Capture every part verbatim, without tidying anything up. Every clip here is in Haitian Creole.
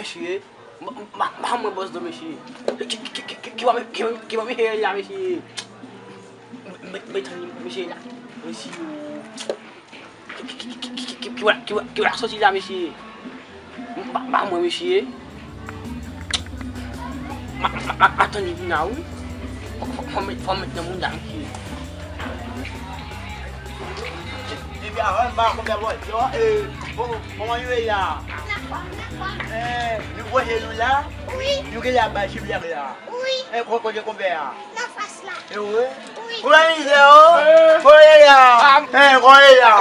Mesye, m pa mwen bòs non, mesye. Ki, ki, ki, ki, ki, ki, ki, ki, ki, mesye la, mesye. Mwen, mwen tann mesye la. Mesye, ki, ki, ki, ki, ki, ki, ki, ki, ki, ki, ki, ki, ki, soti la, mesye. M pa, pa mwen, mesye. Ma, ma, ma, ma tann li vin la, wi. Fò, fò, fò m met, fò m met nan mouda, mesye. Epi avan, m pa konn fè bòl. Yo, eh, bon, kòman yo ye la? Eh, nou branche nou la? Wi. Nou genlè ap bay chiblèk la. Wi. Eh, ko-, kote konpè a? Nan fas la. E wi? Wi. Kòman misye o? Kòman ye la? Eh, kòman ye la?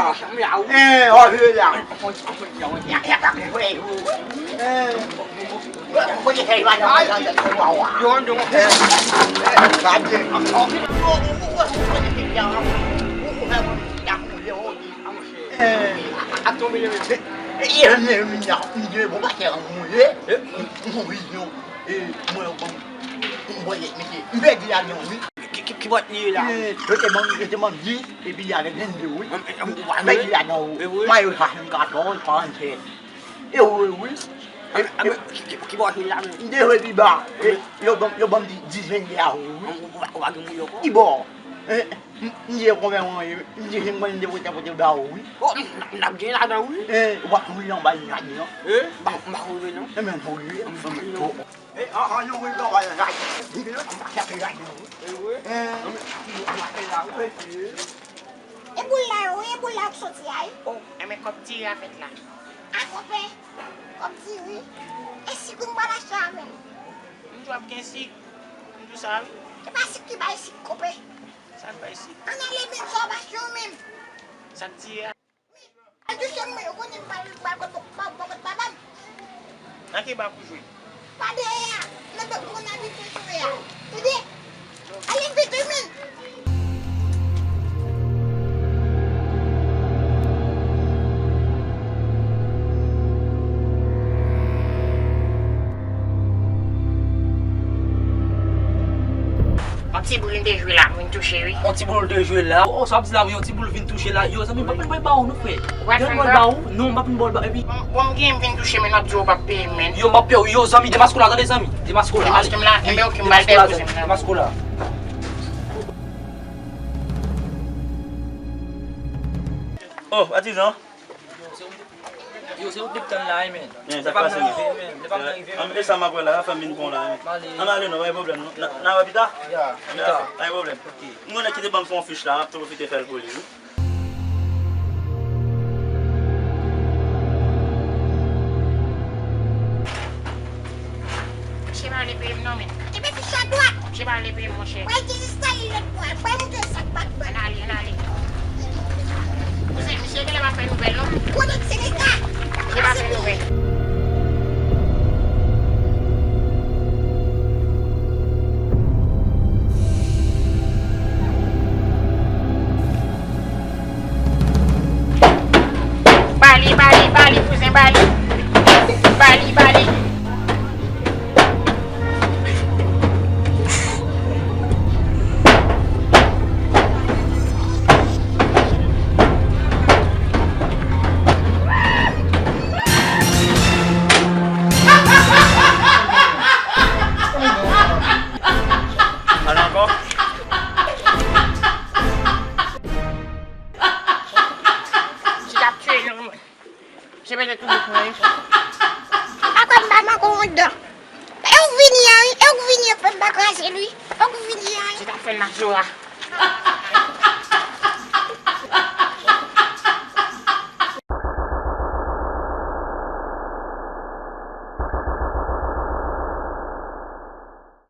Eh, kòman ye la? Eh. Ki, ki, ki bòt li ye la? Eh, yo te ban, yo te ban dis, epi y avèk vennde, wi. Mèt li ladan, wi. Mayo sa, katòz, karannsèt. E wi, wi. Ki, ki, ki bòt li la menm? M te jwe pi ba. E, yo ban, yo ban m di, dis vennde a, wi. Ou pa, ou pa gen mouye ankò? Ki bò? Eh, m, m di konbyen mwen ye, m di si m konn de pote pote ba ou, wi. Oh, m, m, m t ap gen ladan, wi. Eh, ou pa, wi, non, ba li ladan. Eh, m pa, m pa konn non. E men, pou li, m, m, m, Eh, an, an, nou wi, nou wè la. Li vin la, m pa chape la, non. E wi. Eh. An, men, ki yo, yo apèl la, wi. E boul la, wi, e boul la k soti a, wi. Oh, e men kòb diri a fèt la. A, konpè, kòb diri. E sik ou m pral achte a menm? M di w ap gen sik. M di w sa, wi. E pa sik ki bay sik, konpè. Sa k bay sik? Ann ale menm, sa w pa sou menm. Sa k diri a? Al touche mwen, ou konnen m pral, pral kot, pral, pral kot papa m. Nan ki ba pou jwe? Pa dèyè a, nan bèk moun abitye jwe a. Tande? Ale vit wi, men. Yon ti boul m te jwe la, m vin touche, wi. Yon ti boul te jwe la. Oh, sa w ap di la, wi, yon ti boul vin touche la. Yo, zanmi, m p ap vin bòl ba ou, non, frè. Ou pa t vin bòl ba ou? Non, m p ap vin bòl ba, epi. Bon, bon, m gen, m vin touche, men n ap di w ou p ap peye m, men. Yo, m p ap peye w, yo, zanmi, demaske w la, tande, zanmi. Demaske w la, ale. Demaske m la, enben, ok, m pral peye w, zanmi. Demaske w la. Oh, patizan. Yo, se ou k t ap tann la, wi, men. Lè pa vin rive, men. Lè pa vin rive, men. E sa m ap wè la, sa fè m vin pran w la, men. Ann ale non, pa gen pwoblèm, non. N a, n a wè pita? Ya, pita. Pa gen pwoblèm. Ok. M konnen ki te ban m fè yon fich la, m ap tou pwofite fè l pou li, wi. Misye pa vle peye m non, men. Kenbe fich la dwat. Misye pa vle peye m, monchè. Pral di Stalin lòt bò a, pral montre sa k pa t bon. Ann ale, ann ale. Kouzen, misye genlè pa fè nouvèl, non. Kote ti nèg la? Misye pa fè nouvèl. Ba li, ba li, ba li, kouzen, ba li. Ba li, ba li. Al ankò. Ti t ap tiye nou, mwen. Se pete tou bout mwen, wi. Akwè m pa manke w anndan. E ou k vini an, wi. E ou k vini an, fè m pa kraze l, wi. E ou k vini an, wi. Se t ap fè l nan zora.